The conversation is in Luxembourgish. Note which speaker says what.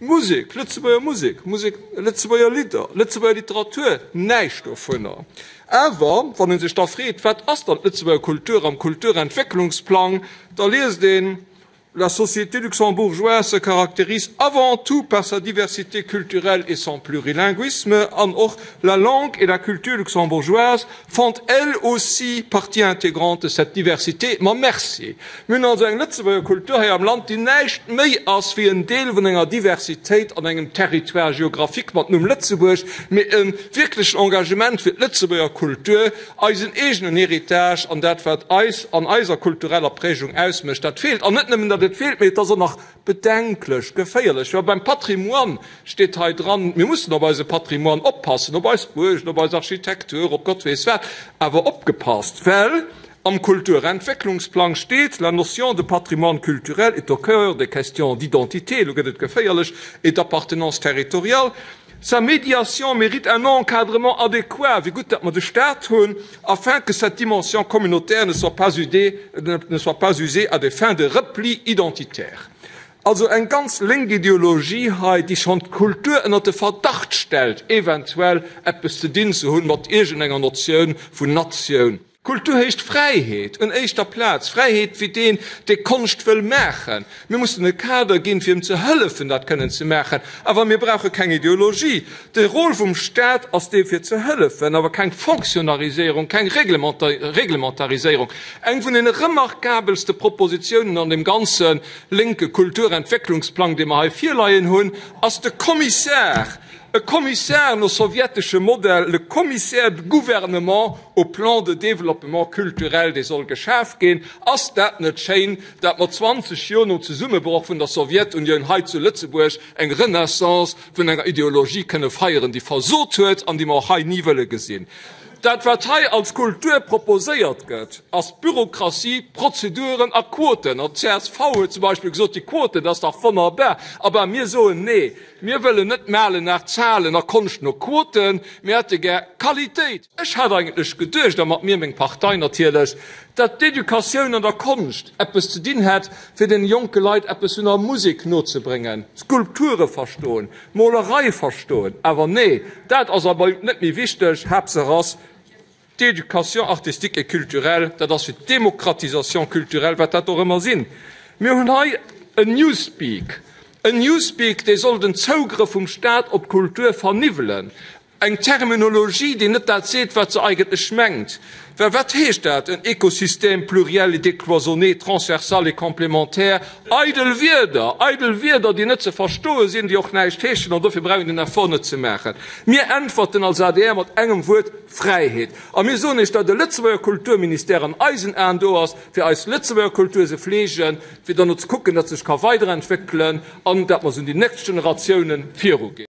Speaker 1: Musek, Lëtzebuerger Musek, Musek, Lëtzebuerger Lidder, Lëtzebuerger Literatur, näischt dovunner. Awer wann ee sech da freet, wat ass dann d'Lëtzebuerger Kultur am Kulturentwécklungsplang, da liest een, La société luxembourgeoise se caractérise avant tout par sa diversité culturelle et son plurilinguisme an och La langue et la culture luxembourgeoise font elles aussi partie intégrante de cette diversité. Ma merci! Mir hunn also eng Lëtzebuerger Kultur hei am Land, déi näischt méi ass wéi en Deel vun enger Diversitéit an engem Territoire géographique mat Numm Lëtzebuerg, mee e wierklechen Engagement fir d'Lëtzebuerger Kultur, eisen eegenen Héritage an dat, wat eis an eiser kultureller Prägung ausmécht, dat feelt. An net nëmmen, datt et feelt, mee et ass och nach Bedenklech, geféierlech, jo, beim Patrimoine steet hei dran, mir mussen op eise Patrimoine oppassen, op eis Buergen, op eis Architektur, op Gott weess wat, awer opgepasst, well am Kulturentwécklungsplang steet, La notion de patrimoine culturel est au cœur des questions d'identité, elo gëtt et geféierlech, et d'appartenance territoriale. Sa médiation mérite un encadrement adéquat, wéi gutt, datt mer de Stat hunn, afin que cette dimension communautaire ne soit pas usée, ne soit pas usée à des fins de repli identitaire. Also eng ganz lénk Ideologie hei, déi schonn d'Kultur ënnert de Verdacht stellt, eventuell eppes ze dinn ze hunn mat iergendenger Notioun vun Natioun. Kultur heescht Fräiheet un éischter Plaz, Fräiheet fir deen, dee Konscht wëll maachen. Mir mussen e Kader ginn, fir em ze hëllefen, dat kënnen ze maachen. Awer mir brauche keng Ideologie. De Rôle vum Staat ass dee fir ze hëllefen, awer keng Fonctionnariséierung, keng Reglementariséierung. Eng vun deene remarkabelste Propositionen an deem ganze lénke Kulturentwécklungsplang, dee mer hei virleien hunn, ass de Kommissar, e Kommissar no sowjeteschem Modell, le commissaire de gouvernement au plan de développement culturel, dee soll geschaf ginn. Ass dat net schéin, dat mer 20 Joer nom Zesummebroch vun der Sowjetunioun hei zu Lëtzebuerg eng Renaissance vun enger Ideologie kënne feieren, déi versot huet an déi mer och hei ni wëlle gesinn? Dat, wat hei als Kultur proposéiert gëtt, ass Bürokratie, Prozeduren a Quoten. An d'CSV huet zum Beispill gesot, déi Quoten, dat ass dach wonnerbar. Abah, mir soen, Nee, mir wëllen net malen nach Zahlen a Konscht no Quoten, mir hätte gär Qualitéit. Ech hat eigentlech geduecht, a mat mir meng Partei natierlech, datt d'Educatioun an der Konscht eppes ze dinn hätt, fir deene jonke Leit eppes vun der Musek nozebréngen, Skulpture verstoen, Molerei verstoen. Awer nee, dat ass awer net méi wichteg. Haaptsaach ass d'Éducation artistique et culturelle, dat ass fir d'Démocratisation culturelle, wat dat och ëmmer sinn. Mir hunn hei en Newspeak, en Newspeak, dee soll den Zougrëff vum Staat op d'Kultur verniwwelen. Eng Terminologie, déi net dat seet, wat se eigentlech mengt. Well wat heescht dat, un écosystème pluriel et décloisonné, transversal et complémentaire? Eidel Wierder, eidel Wierder, déi net ze verstoe sinn, déi och näischt heeschen, an dofir brauch een den Effort net ze maachen. Mir äntwerten als adr mat engem Wuert, Fräiheet. A mir soen Iech, datt e Lëtzebuerger Kulturministère an eisen Aen do ass, fir eis Lëtzebuerger Kultur ze fleegen, fir derno ze kucken, datt se sech ka weiderentwéckelen an datt mer se un déi nächst Generatiounen viruginn.